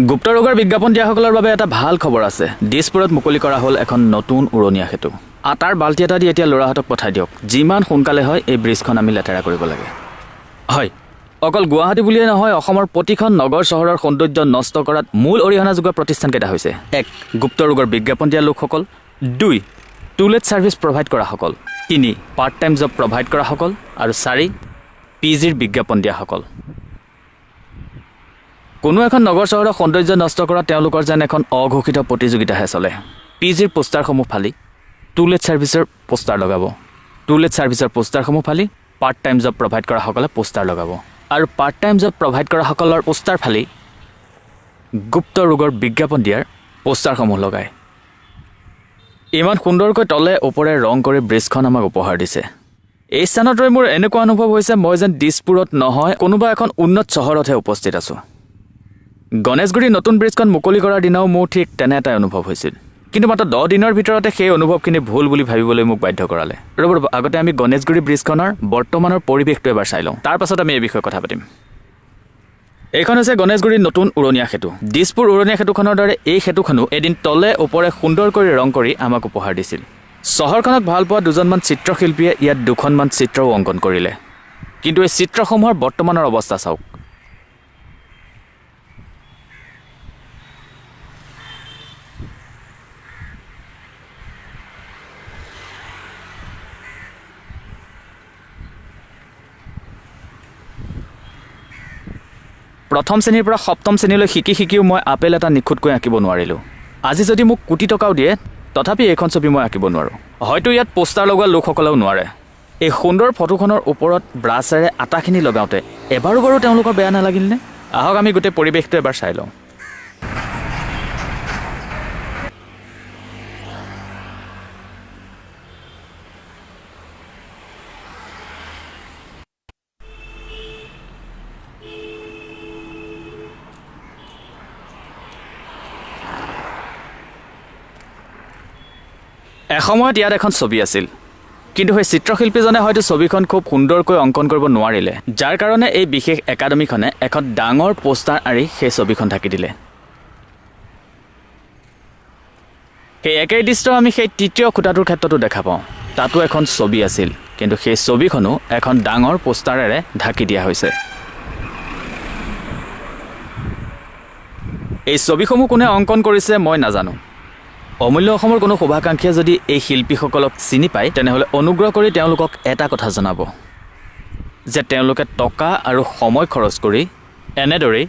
গুপ্ত ৰোগৰ বিজ্ঞাপন দিয়াসকলৰ বাবে এটা ভাল খবৰ আছে। দিছপুৰত মুকলি কৰা হ'ল এখন নতুন উৰণীয়া সেতু। আটাৰ বাল্টি এটা দি এতিয়া ল'ৰাহঁতক পঠাই দিয়ক। যিমান সোনকালে হয় এই ব্ৰিজখন আমি লেতেৰা কৰিব লাগে। হয়, অকল গুৱাহাটী বুলিয়ে নহয়, অসমৰ প্ৰতিখন নগৰ চহৰৰ সৌন্দৰ্য নষ্ট কৰাত মূল অৰিহণা যোগোৱা প্ৰতিষ্ঠানকেইটা হৈছে: 1, গুপ্ত ৰোগৰ বিজ্ঞাপন দিয়া লোকসকল; 2, টুলেট ছাৰ্ভিচ প্ৰভাইড কৰাসকল; 3, পাৰ্ট টাইম জব প্ৰভাইড কৰাসকল আৰু 4, পি জিৰ বিজ্ঞাপন দিয়াসকল। কোনো এখন নগৰ চহৰৰ সৌন্দৰ্য নষ্ট কৰা তেওঁলোকৰ যেন এখন অঘোষিত প্ৰতিযোগিতাহে চলে। পি জিৰ পোষ্টাৰসমূহ ফালি টুলেট ছাৰ্ভিচৰ পোষ্টাৰ লগাব, টুলেট ছাৰ্ভিচৰ পোষ্টাৰসমূহ ফালি পাৰ্ট টাইম জব প্ৰভাইড কৰাসকলে পোষ্টাৰ লগাব আৰু পাৰ্ট টাইম জব প্ৰভাইড কৰাসকলৰ পোষ্টাৰ ফালি গুপ্ত ৰোগৰ বিজ্ঞাপন দিয়াৰ পোষ্টাৰসমূহ লগায়। ইমান সুন্দৰকৈ তলে ওপৰে ৰং কৰি ব্ৰিজখন আমাক উপহাৰ দিছে। এই স্থানত ৰৈ মোৰ এনেকুৱা অনুভৱ হৈছে, মই যেন দিছপুৰত নহয়, কোনোবা এখন উন্নত চহৰতহে উপস্থিত আছোঁ। গণেশগুৰিৰ নতুন ব্ৰিজখন মুকলি কৰাৰ দিনাও মোৰ ঠিক তেনে এটাই অনুভৱ হৈছিল। কিন্তু মাত্ৰ 10 দিনৰ ভিতৰতে সেই অনুভৱখিনি ভুল বুলি ভাবিবলৈ মোক বাধ্য কৰালে। ৰ'ব ৰ'ব, আগতে আমি গণেশগুৰি ব্ৰিজখনৰ বৰ্তমানৰ পৰিৱেশটো এবাৰ চাই লওঁ, তাৰ পাছত আমি এই বিষয়ে কথা পাতিম। এইখন হৈছে গণেশগুৰিৰ নতুন উৰণীয়া সেতু। দিছপুৰ উৰণীয়া সেতুখনৰ দৰে এই সেতুখনো এদিন তলে ওপৰে সুন্দৰকৈ ৰং কৰি আমাক উপহাৰ দিছিল। চহৰখনক ভাল পোৱা দুজনমান চিত্ৰশিল্পীয়ে ইয়াত দুখনমান চিত্ৰও অংকন কৰিলে। কিন্তু এই চিত্ৰসমূহৰ বৰ্তমানৰ অৱস্থা চাওক। প্ৰথম শ্ৰেণীৰ পৰা সপ্তম শ্ৰেণীলৈ শিকি শিকিও মই আপেল এটা নিখুঁতকৈ আঁকিব নোৱাৰিলোঁ। আজি যদি মোক কোটি টকাও দিয়ে, তথাপি এইখন ছবি মই আঁকিব নোৱাৰোঁ। হয়তো ইয়াত পোষ্টাৰ লগোৱা লোকসকলেও নোৱাৰে। এই সুন্দৰ ফটোখনৰ ওপৰত ব্ৰাছেৰে আটাখিনি লগাওঁতে এবাৰো বাৰু তেওঁলোকৰ বেয়া নালাগিলনে? আহক, আমি গোটেই পৰিৱেশটো এবাৰ চাই লওঁ। এসময়ত ইয়াত এখন ছবি আছিল, কিন্তু সেই চিত্ৰশিল্পীজনে হয়তো ছবিখন খুব সুন্দৰকৈ অংকন কৰিব নোৱাৰিলে, যাৰ কাৰণে এই বিশেষ একাডেমীখনে এখন ডাঙৰ পোষ্টাৰ আঁৰি সেই ছবিখন ঢাকি দিলে। সেই একেই দৃশ্য আমি সেই তৃতীয় খুঁটাটোৰ ক্ষেত্ৰতো দেখা পাওঁ। তাতো এখন ছবি আছিল, কিন্তু সেই ছবিখনো এখন ডাঙৰ পোষ্টাৰেৰে ঢাকি দিয়া হৈছে। এই ছবিসমূহ কোনে অংকন কৰিছে মই নাজানো। অমূল্য অসমৰ কোনো শুভাকাংক্ষীয়ে যদি এই শিল্পীসকলক চিনি পায়, তেনেহ'লে অনুগ্ৰহ কৰি তেওঁলোকক এটা কথা জনাব যে তেওঁলোকে টকা আৰু সময় খৰচ কৰি এনেদৰেই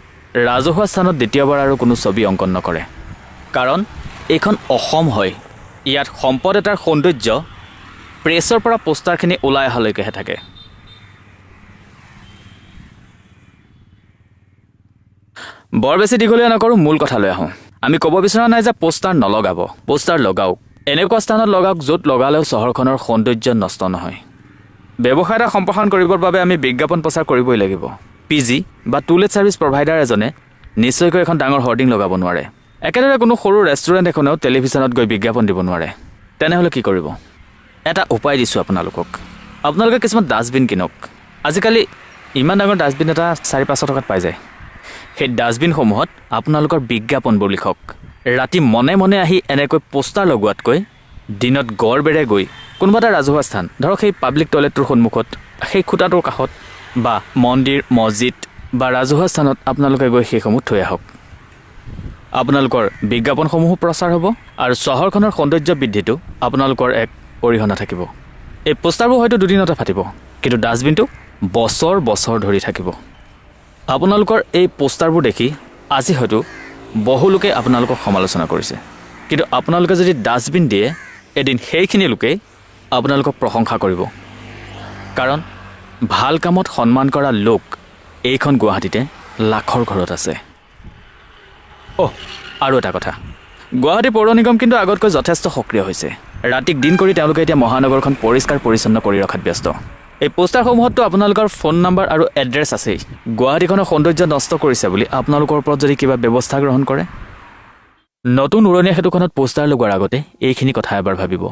ৰাজহুৱা স্থানত দ্বিতীয়বাৰ আৰু কোনো ছবি অংকন নকৰে। কাৰণ এইখন অসম হয়। ইয়াত সম্পদ এটাৰ সৌন্দৰ্য প্ৰেছৰ পৰা পোষ্টাৰখিনি ওলাই অহালৈকেহে থাকে। বৰ বেছি দীঘলীয়া নকৰোঁ, মূল কথালৈ আহোঁ। আমি ক'ব বিচৰা নাই যে পোষ্টাৰ নলগাব। পোষ্টাৰ লগাওক, এনেকুৱা স্থানত লগাওক য'ত লগালেও চহৰখনৰ সৌন্দৰ্য নষ্ট নহয়। ব্যৱসায় এটা সম্প্ৰসাৰণ কৰিবৰ বাবে আমি বিজ্ঞাপন প্ৰচাৰ কৰিবই লাগিব। পি জি বা টুলেট ছাৰ্ভিচ প্ৰভাইডাৰ এজনে নিশ্চয়কৈ এখন ডাঙৰ হৰ্ডিং লগাব নোৱাৰে। একেদৰে কোনো সৰু ৰেষ্টুৰেণ্ট এখনেও টেলিভিছনত গৈ বিজ্ঞাপন দিব নোৱাৰে। তেনেহ'লে কি কৰিব? এটা উপায় দিছোঁ আপোনালোকক। আপোনালোকে কিছুমান ডাষ্টবিন কিনক। আজিকালি ইমান ডাঙৰ ডাষ্টবিন এটা 400-500 টকাত পাই যায়। সেই ডাষ্টবিনসমূহত আপোনালোকৰ বিজ্ঞাপনবোৰ লিখক। ৰাতি মনে মনে আহি এনেকৈ পোষ্টাৰ লগোৱাতকৈ দিনত গড়বেৰে গৈ কোনোবা এটা ৰাজহুৱা স্থান, ধৰক সেই পাব্লিক টয়লেটটোৰ সন্মুখত, সেই খুঁটাটোৰ কাষত বা মন্দিৰ, মছজিদ বা ৰাজহুৱা স্থানত আপোনালোকে গৈ সেইসমূহ থৈ আহক। আপোনালোকৰ বিজ্ঞাপনসমূহো প্ৰচাৰ হ'ব আৰু চহৰখনৰ সৌন্দৰ্য বৃদ্ধিটো আপোনালোকৰ এক অৰিহণা থাকিব। এই পোষ্টাৰবোৰ হয়তো দুদিনতে ফাটিব, কিন্তু ডাষ্টবিনটো বছৰ বছৰ ধৰি থাকিব। আপোনালোকৰ এই পোষ্টাৰবোৰ দেখি আজি হয়তো বহু লোকে আপোনালোকক সমালোচনা কৰিছে, কিন্তু আপোনালোকে যদি ডাষ্টবিন দিয়ে, এদিন সেইখিনি লোকেই আপোনালোকক প্ৰশংসা কৰিব। কাৰণ ভাল কামত সন্মান কৰা লোক এইখন গুৱাহাটীতে লাখৰ ঘৰত আছে। অহ, আৰু এটা কথা, গুৱাহাটী পৌৰ নিগম কিন্তু আগতকৈ যথেষ্ট সক্ৰিয় হৈছে। ৰাতিক দিন কৰি তেওঁলোকে এতিয়া মহানগৰখন পৰিষ্কাৰ পৰিচ্ছন্ন কৰি ৰখাত ব্যস্ত। এই পোষ্টাৰসমূহততো আপোনালোকৰ ফোন নাম্বাৰ আৰু এড্ৰেছ আছেই। গুৱাহাটীখনৰ সৌন্দৰ্য নষ্ট কৰিছে বুলি আপোনালোকৰ ওপৰত যদি কিবা ব্যৱস্থা গ্ৰহণ কৰে, নতুন উৰণীয়া সেতুখনত পোষ্টাৰ লগোৱাৰ আগতে এইখিনি কথা এবাৰ ভাবিব।